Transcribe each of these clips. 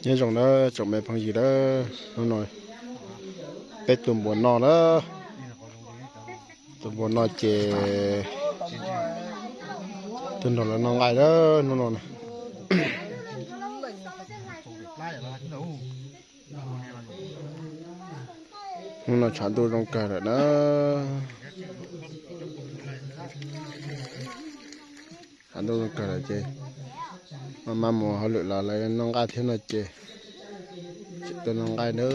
Nyob zoo na tsoom me phooj ywg na, hnub no peb tua npua no na, tua npua no ces tuaj nrog lawv noj nqaij na hnub no na. Hnub no tshav ntuj zoo kawg lawm na. Tshav ntuj zoo kawg lawm ces maj maj mus hauj lwm los lawv noj nqaij thiab no ces tsis tuaj noj nqaij nawb.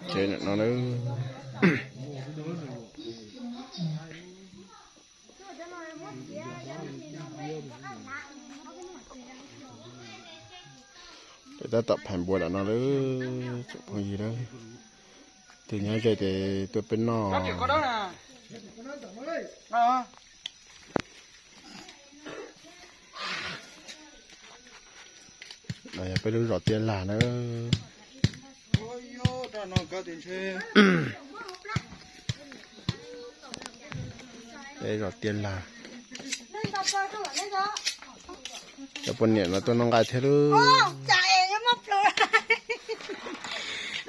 Tsev no na. Peb tab tom phais npua ntawm no lawm tsoom phooj ywg na. Tus nyob ze ces tuaj peb noj. No yog peb lub zos Tiaj Lag na. Peb zos Tiaj Lag. Cov poj niam no tuaj noj nqaij thiab lub.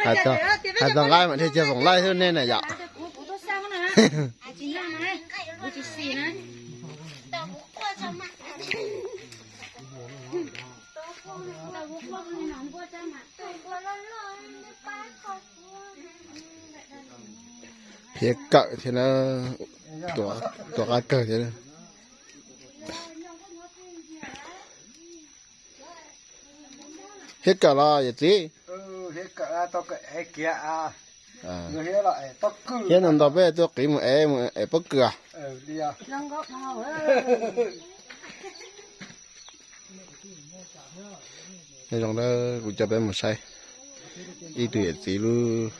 Hais txog nqaij mam dhia kiag voom laij thiab nej na yom. Hiab kawm thiab na, tua qab kawg thiab. Hiab kawm los yawm txiv? Hiab no nto peb tuaj qiv mus ev, mus ev pob kws. Nyob zoo na, kuv coj peb mus saib ib tug yawm txiv lub,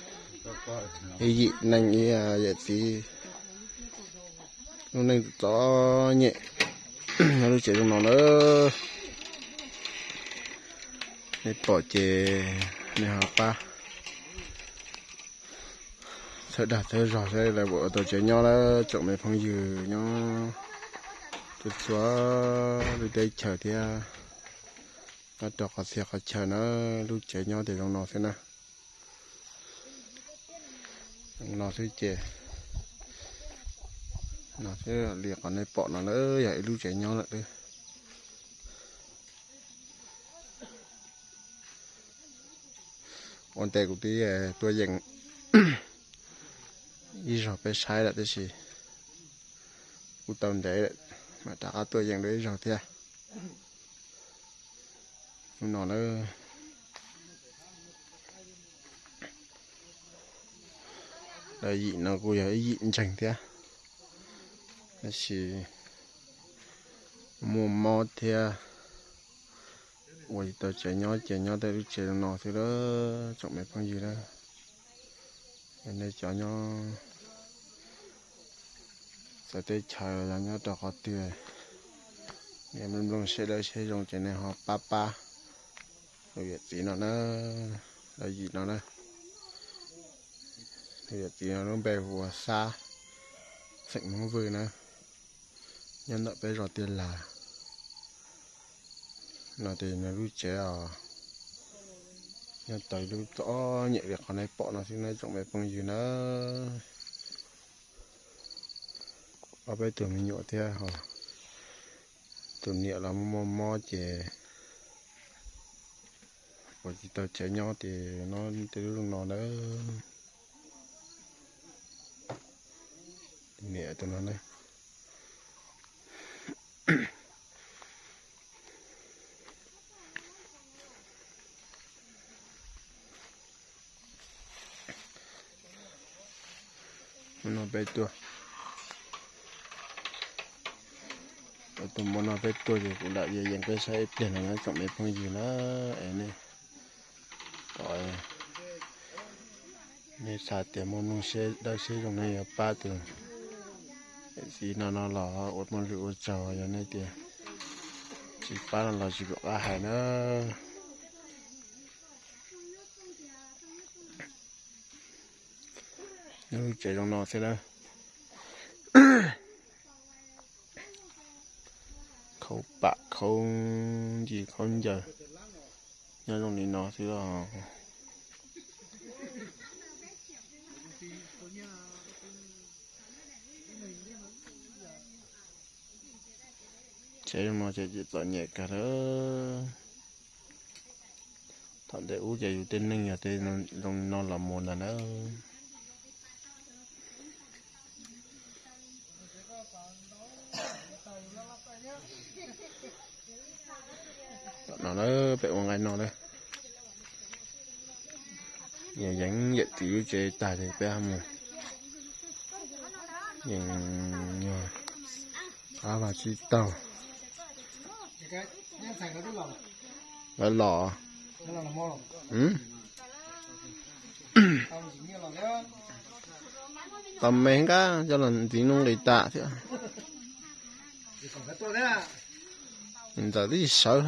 ib yim neeg ib yawm txiv lub neej txom nyem nyob lub tsev zoo no na. Nej pom ces nej ho pab txhawb dag txhawb zog saib lawv puas ua tau tsev nyob lawm tsoom me phooj ywg nyob txhua txhua lub teb chaws thiab nyob rau qhov txhia qhov chaw na, lub tsev nyob tias zoo no xwb na. Zoo no xwb ces, no xwb li qhov nej pom no na yog ib lub tsev nyob lawm xwb. Ua ntej kuv twb tuaj yeem ib zaug peb saib lawm tab sis kuv tau ntev lawm, mam rov qab tuaj yeem dua ib zaug thiab. Hnub no na, lawv yim no kuj yog ib yim ntseeg thiab, tab sis muaj mob thiab ua tsis tau tsev nyob ces nyob tej lub tsev no xwb lawm tsoom me phooj ywg na. Nej cov nyob txawv teb chaws los yog nyob rau qhov twg, nej mloog mloog seb dawb seb zoo ces nej ho pab pab tus yawm txiv no na, lawv yim no na. Tus yawm txiv no lub npe hu ua Xab, xeem Hmoob Vwj na, nyob ntawm peb zos Tiaj Lag no ces nws lub tsev os, nyob tau lub txom nyem li qhov nej pom no xwb na tsoom me phooj ywg na. Ob peb tug me nyuam thiab ho tus niam los muaj mob ces ua tsis tau tsev nyob ces nyob tej lub no na. Niam tus no na. Hnub no peb tuaj, tus mo no peb tuaj ces kuv lam yeem peb saib ib pliag no na tsoom me phooj ywg na, es nej, nej xav tias muaj mloog seb dawb seb zoo nej yuav pab tus txiv no no los ua muaj lwm ua tsaug, yog nej tias tsis pab no los tsis pom qab hais na. Tsev zoo no xwb na. Khaub pam khaub ncig khaub ncaws nyob zoo li no xwb os. Tsev zoo no ces txom nyem kawg lawm. Thaum ntej ub ces yus tej neeg yog tej zoo li no los mus ntag na. Tom no na, peb ua nqaij no na. Yeej yeem txiv lub tsev tag ces peb mus. Yeej nyuag qab vaj tsib taug. Lawv los. Tau me nqab coj los ntxiv nuj nqis tas thiab. Ntxawm twb sawv.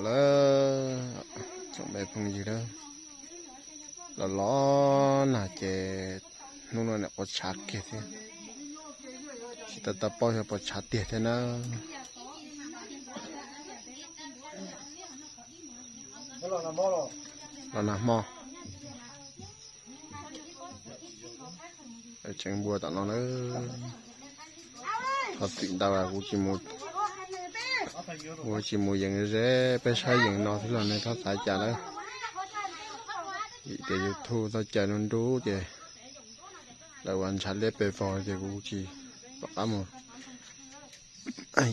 Lawm, tsoom me phooj ywg lawm, los los nag ces hnub no niam quav tshav kiag thiab. Tsis tau tau paub yog puas tshav tiag thiab na. Los nag hmo. Tseev npua tom no na. Thov txim ntau, kuv tsis mus, kuv tsis mus yees ze, peb saib yees no xwb los nej txhob xav cas na. Vim tias YouTube txoj cai nruab nrub ces lawv ua ntshav liab pes vog ces kuv tsis pom qab mus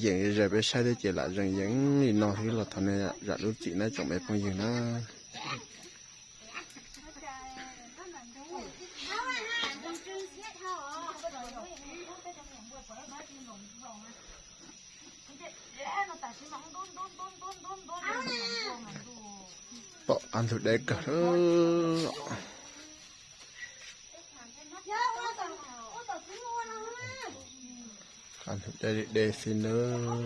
yees ze peb saib thiab ces lam zeem yees li no xwb los thov nej zam lub txim na tsoom me phooj ywg na. Pom qab ntug deb kawg. Qab ntug deb li deb xwb nawb.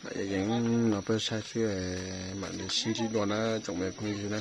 Mam yees no peb saib xwb, mam li sib ntsib dua na tsoom me phooj ywg na.